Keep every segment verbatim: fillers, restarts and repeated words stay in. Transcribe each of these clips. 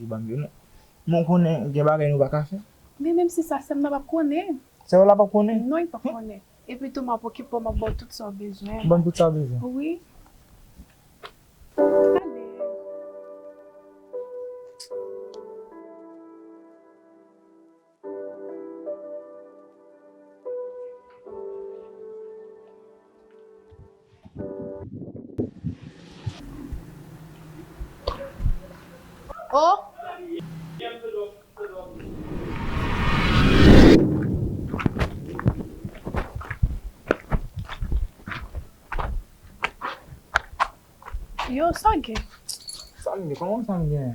Ban m yo non. Men w konnen gen bagay nou pa ka fè. Men menm si sa, sè m nan p ap konnen. Sè w la p ap konnen? Non, li p ap konnen. Epi tou, m ap okipe w, m ap ba w tout sa w bezwen. Ban m tout sa w bezwen. Wi. Ale. Oh! Yo, sa w gen? Sa m gen? Kòman sa m gen?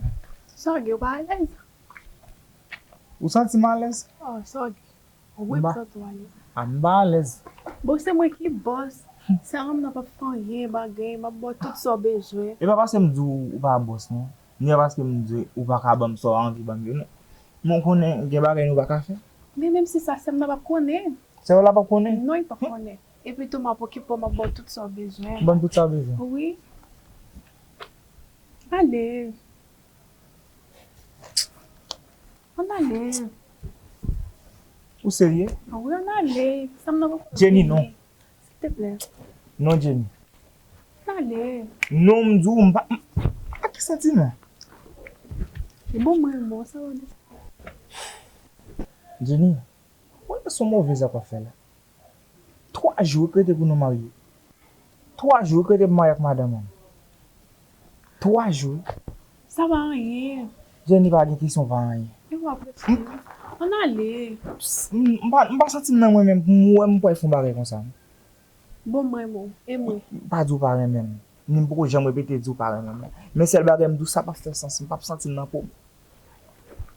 Sa w gen? Ou pa alèz? Ou santi m alèz? Oh, sa w gen? Ou reprezante w alèz. A, m pa alèz. Bon, se mwen ki bòs. Sè m nan p ap fè anyen bagay, m ap ba w tout sa w bezwen. E pa paske m di w ou pa bòs non. Ni pa paske m di w ou pa ka ban m sa w anvi ban m yo non. Men w konnen gen bagay nou pa ka fè. Men menm si sa, sè m nan p ap konnen. Sè w la p ap konnen? Non, li p ap konnen. Epi tou, m ap okipe w, m ap ba w tout sa w bezwen. Ban m tout sa w bezwen. Wi. Ale. Ann ale. Ou serye? Wi, ann ale. Sè m nan poko fini. Jenny, non. Silteplè. Non, Jenny. Ann ale. Non, m di w, m pa, m, ak ki santiman? Bon, mwen, bon, sa va de. Jenny, wè se yon move zak w ap fè la. Twa jou w rete pou nou marye. Twa jou w rete pou marye ak madanm an. Twa jou. Sa pa anyen. Jenny, pa gen kesyon pa anyen. E w ap rete. Ann ale. M, m pa, m pa santi m nan mwen menm pou m wè m pral fè yon bagay konsa. Bon, m renmen w. E mwen? Pa di w pa renmen m. Ni m poko janm repete di w pa renmen m. Men sèl bagay m di w sa p ap fè sans. M p ap santi m nan po m.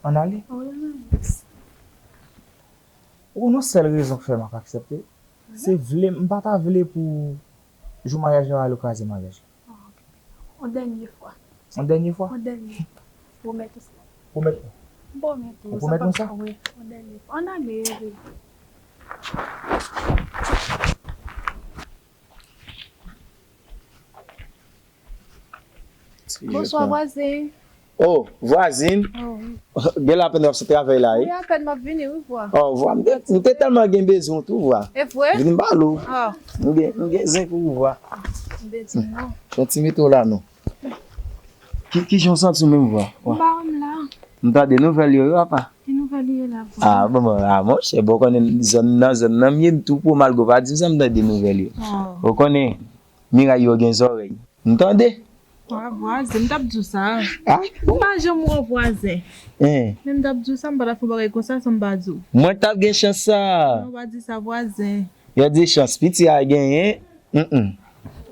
Ann ale. Wi, ann ale. Ou konnen sèl rezon k fè m ap aksepte, se vle, m pa ta vle pou jou maryaj la ale w kraze maryaj la. Ah, ok. Yon dènye fwa. Yon dènye fwa? Yon dènye fwa. Pwomèt ou sa. Pwomèt mwen? Pwomèt ou. Ou pwomèt mwen sa? Wi, yon dènye fwa. Ann ale, bebe. Bonswa, vwazen. Oh, vwazin. Oh, wi. Gen lapèn w ap sot travay la, wi? Wi, apèn m ap vini, wi, vwa. Oh, vwa, m te, m te tèlman gen bezwen w tou, vwa. E vre? Vin m pale w. Ah. M gen, m gen zen pou ou, vwa. M bezwen non. Yon ti mete w la, non. Ki, ki jan w santi w menm, vwa? M pa wè m la. M tande nouvèl yo, wi, papa. Ki nouvèl yo la, vwa? Ah, bon, bon, ah, monchè, bon, w konnen zòn nan, zòn nan, m ye m tou pwo malgre w pa di m sa, m tande nouvèl yo. Ah. Ou konnen, miray yo gen zòrèy. M tande. Wa, vwazen, m t ap di w sa. Ah. Ou pa janm wè w vwazen. Hein. Men m t ap di w sa, m pa t ap fè yon bagay konsa san m pa di w. Mwen t ap gen chans sa. Non, w pa di sa, vwazen. Yo di chans piti a genyen. Mm, mm.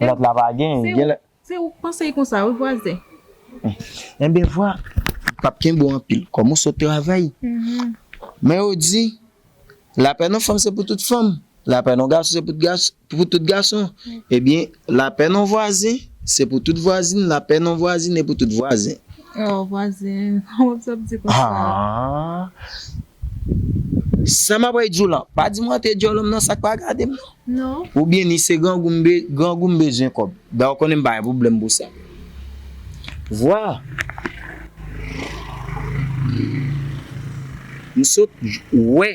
Lòt la pa genyen. Gen la. Se ou k panse l konsa, wi, vwazen. Enben, vwa, m p ap kenbe w anpil. Kòm ou sot travay. Mhm. Men yo di, lapèn yon fanm se pou tout fanm. Lapèn yon gason se pou tout gas-, pou tout gason. Ebyen, lapèn yon vwazen, se pou tout vwazin, lapèn yon vwazin e pou tout vwazen. Oh, vwazen, w ap sa ap di konsa. Ah. Sa m ap di w la, pa di m wè te djòlòm nan sa k pa gade m non. Non. Oubyen ni se grangou m be-, grangou m bezwen kòb. Dayè w konnen m pa gen pwoblèm pou sa. Vwa. M sot j-, wè.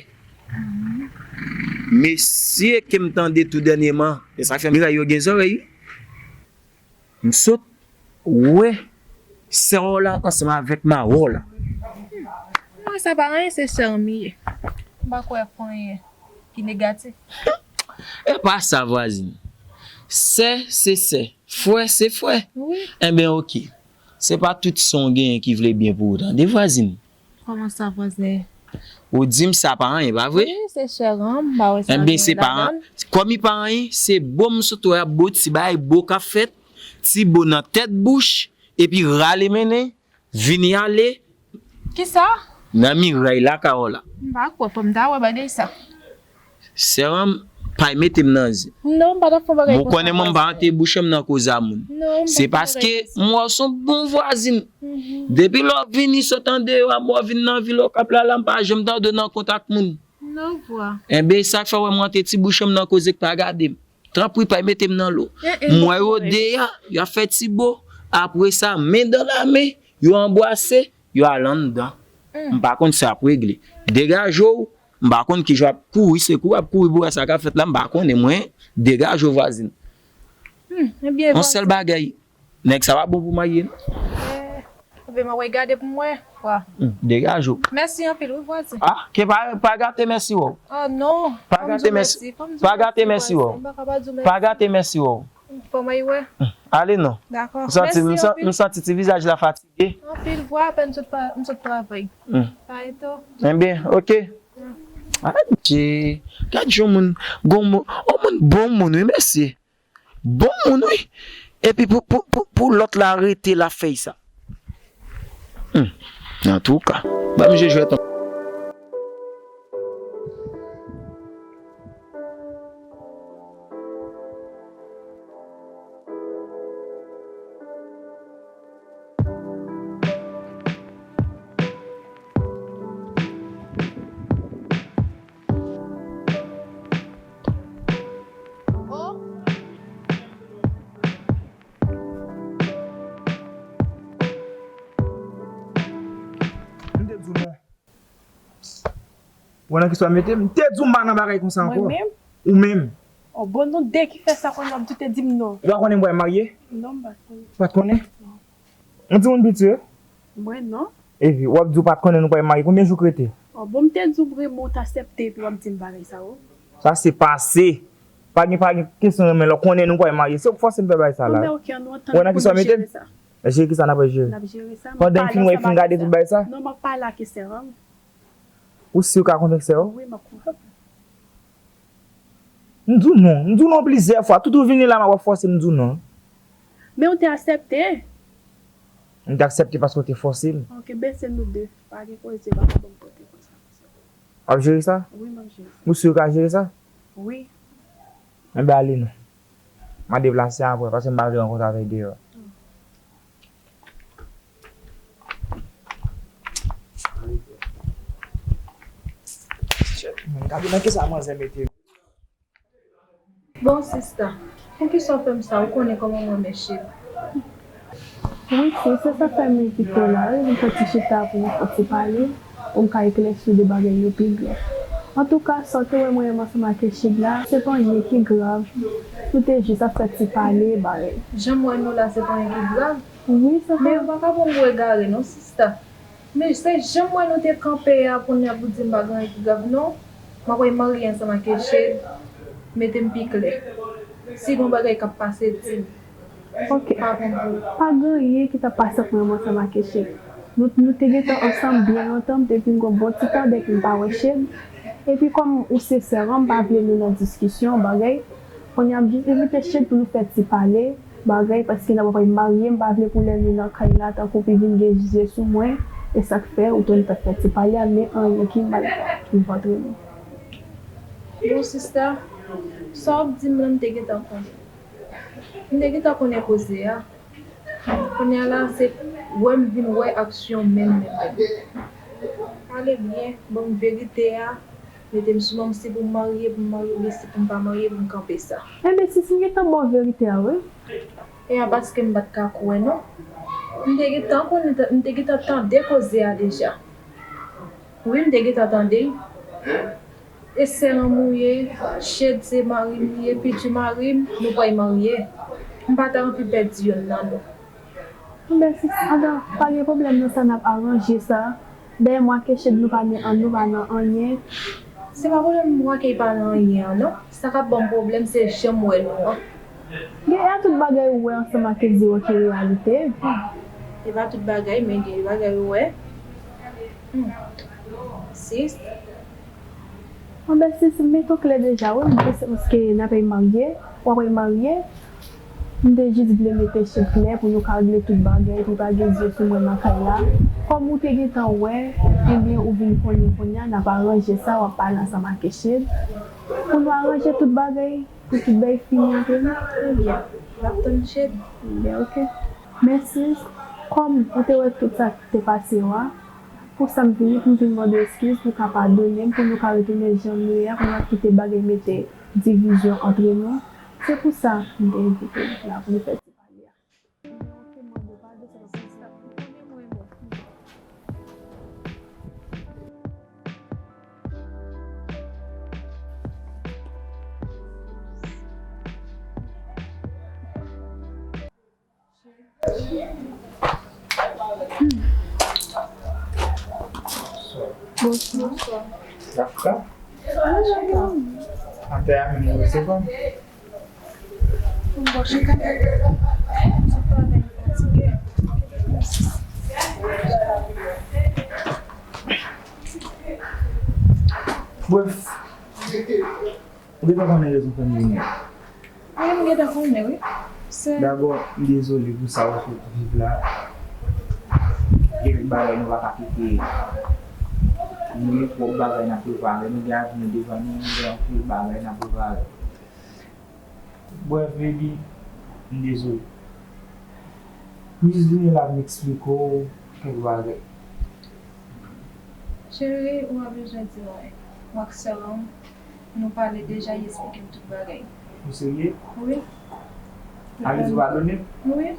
Mesye ke m tande tou dènyèman, e sa k fè miray yo gen zòrèy, wi. M sot wè sè w la ansanm avèk mari w la. Mwen, sa pa anyen, se sè m li ye. M pa kwè fè anyen ki negatif. E pa sa, vwazin. Sè, se sè. Frè, se frè. Wi. Enben, oke. Se pa tout sa w genyen ki vle byen pou ou, tande, vwazin. Kòman sa, vwazen? Ou di m sa pa anyen, pa vre? Wi, se sè an, m pa wè sa. Enben, se pa an-, kòm li pa anyen, se bo m sot wè ap bo ti bagay bo k ap fèt, ti bo nan tèt bouch, epi rale mennen, vini ale. Kisa? Nan miray lakay w la. M pa kwè, fò m ta wè bagay sa. Sè an, pa mete m nan zen. Non, m pa t ap fè yon bagay konsa. Bon, ou konnen mwen, m pa antre bouch mwen nan koze a moun. Non, m pa t ap fè yon bagay konsa. Se paske m wè w se yon bon vwazin. Mhm. Depi lè w vini sot andeyò a, m wè w vin nan vil, w ap la la, m pa janm tande w nan kontak moun. Non, vwa. Enben, sa k fè w wè m antre ti bouch mwen nan koze k pa gade m. Tanpri, pa mete m nan lo. Mm, mm, m wè yo de a, y ap fè ti bo. Apre sa, men dan la men, yo anbrase. yo al anndan. M pa konn sa ap regle. Degaje w, m pa konn kijan w ap kouri, se kouri w ap kouri pou wè sa k ap fèt la, m pa konnen mwen, degaje w vwazin. Hmm, ebyen, yon sèl bagay, nèg sa pa bon pou marye non. Eh, ebyen, mwen wè gade pou mwen, wa. Hmm, degaje w. Mèsi anpil, wi, vwazin. Ah, ke pa, pa gate mèsi w. Oh non. Pa gate mèsi. Pa gate mèsi w. Pa gate mèsi w. Fò mwen wè. Hmm, ale non. Dakò. M santi, m san- m santi ti vizaj la fatige. Anpil vwa, apèn m sot pa- m sot travay. Hmm. Pa eto. Ebyen, oke. Adje, gad yon moun, gon moun, yon moun bon moun, wi, mesye. Bon moun, wi. Epi pou, pou, pou, pou lòt la rete la fèy sa. Hmm. Antouka, ban m je jwèt. M te di w non. Ou wè nan kisa w mete m? M te di w m pa nan bagay konsa ankò. Mwen menm? Ou menm? Oh, bon, nou de ki fè sa kounye a, w ap di w te di m non. Ou pa konnen m pral marye? Non, m pa t konnen. Ou pa t konnen? Non. Ou di moun piti, wi? Mwen, non. Epi, w ap di w pa t konnen nou pral marye. Konbyen jou k rete? Oh, bon, m te di w vrèman w t aksepte, epi w ap di m bagay sa yo. Sa se pase. Pa gen, pa gen kesyon renmen lè w konnen nou pral marye. Se ou k fòse m fè bagay sa la. Bon, men oke, an nou antann pou nou jere sa. Jere kisa n ap jere? N ap jere sa. Pandan m fin wè, fin gade tout bagay sa? Non, m ap pale ak sè an. Ou si w ka konvenk sè w? Wi, m ap konvenk. M di w non. M di w non plizyè fwa. Tout ou vini la, m ap fòse m di w non. Men ou te aksepte. M te aksepte paske w te fòse m. Oke, ben se nou de. Pa gen koze, pa ka ban m pote konsa. W ap jere sa? Wi, m ap jere sa. Ou si w ka jere sa? Wi. Enben, ale non. M a deplase apre, paske m pa vle rankontre avèk deyò. Shit, man, gade nan kisa manzè mete m. Bon, sista, poukisa w fè m sa? Ou konnen kòman m renmen Chid. Wi, fi, se sa k fè m envite w la, wi, pou fè ti chita, pou nou fè ti pale, pou m ka eklèsi de bagay yo pi byen. Antouka, sa w te wè mwen menm ansanm ak Echid la, se pa anyen ki grav. Nou te jis ap fè ti pale, bagay. Jan m wè nou la, se pa anyen ki grav? Wi, se pa. Men ou pa ka pran m pou egare, non, sista. Men se jan m wè nou te kanpe a, kounye a pou di m pa gen anyen ki grav, non. M ap al marye ansanm ak Echid, mete m pi klè. Si gen yon bagay k ap pase, di m. Ok. Pa gen anyen ki t ap pase ant mwen menm ansanm ak Echid. Nou, nou te gentan ansanm byen lontan, m te vin gen yon bon ti tan depi m pa wè Echid. Epi kòm ou se sè an, m pa vle nou nan diskisyon, bagay. Kounye a m jis envite Echid pou nou fè ti pale, bagay, paske n ap aprann marye, m pa vle pou lè nou nan kay la, tankou pi vin gen zye sou mwen, e sa k fè ou te vin fè ti pale a, men anyen ki mal ki antre nou. Bon, sista, sa w ap di m lan, m te gentan konnen. M te gentan konnen koze a. Kounye a la, se wè m vin wè aksyon menm, menm, menm. Pale byen, ban m verite a, mete m sou mwen, si pou m marye, pou m marye, oubyen si pou m pa marye, pou m kanpe sa. Enben, sis, m gentan ba w verite a, wi. E a paske m pa t ka kwè, non. M te gentan konnen, m te gentan tande koze a deja. Wi, m te gentan tande. E sè an m ou ye, Chid se mari m li ye, fiti mari m, nou pral marye. M pa ta anvi pèdi yonn nan nou. Enben, sis, anben, pa gen pwoblèm nan sa, n ap aranje sa. Dayè, mwen ak Echid, nou pa nan, nou pa nan anyen. Se pa pwoblèm mwen ak li pa nan anyen an, non. Sa k ap ban m pwoblèm, se jan m wè nou an. Gen, e a tout bagay ou wè ansanm ak Echid yo ki reyalite. E pa tout bagay, men gen bagay ou wè. Hmm. Sis. Anben, sis, m mete w klè deja, wi, m panse paske n ap marye, w ap marye. M te jis vle mete Echid klè pou nou ka regle tout bagay, pou pa gen zye sou mwen nan kay la. Kòm ou te gentan wè, ebyen, ou vin konnen kounye a, n ap aranje sa, w ap pale ansanm ak Echid. Pou nou aranje tout bagay, pou tout bagay fini antre nou. Ebyen, n ap tann Echid. Ebyen, ok. Men sis, kòm ou te wè tout sa k te pase yo a, pou sa m vini, pou m vin mande w eskiz, pou w ka padone m, pou nou ka retounen jan nou ye a, pou n pa kite bagay mete divizyon antre nou. Se pou sa m te envite w la, pou nou fè ti pale a. Ebyen, ok, mande w padon, se paske sa, ou konnen mwen renmen w. Bonswa. Bonswa. Kafka? Atè a menm resevwa m. Bon, chita. Ti pale fatige. Bref, ou gentan konnen rezon fè m vini an. Wi, m gentan konnen, wi. Se Dabò, m dezole pou sa w sot viv la. Gen anpil bagay nou pa ka kite. Nou gen pwòp bagay n ap prepare. Nou gen avni devan nou, nou gen anpil bagay n ap prepare. Bref, baby, m dezole. M jis vini la pou m eksplike w kèk bagay. Cheri, ou pa bezwen di m anyen. Mwen ak sè w, nou pale deja, li eksplike m tout bagay. Ou serye? Wi. Sa vle di ou padone m? Wi.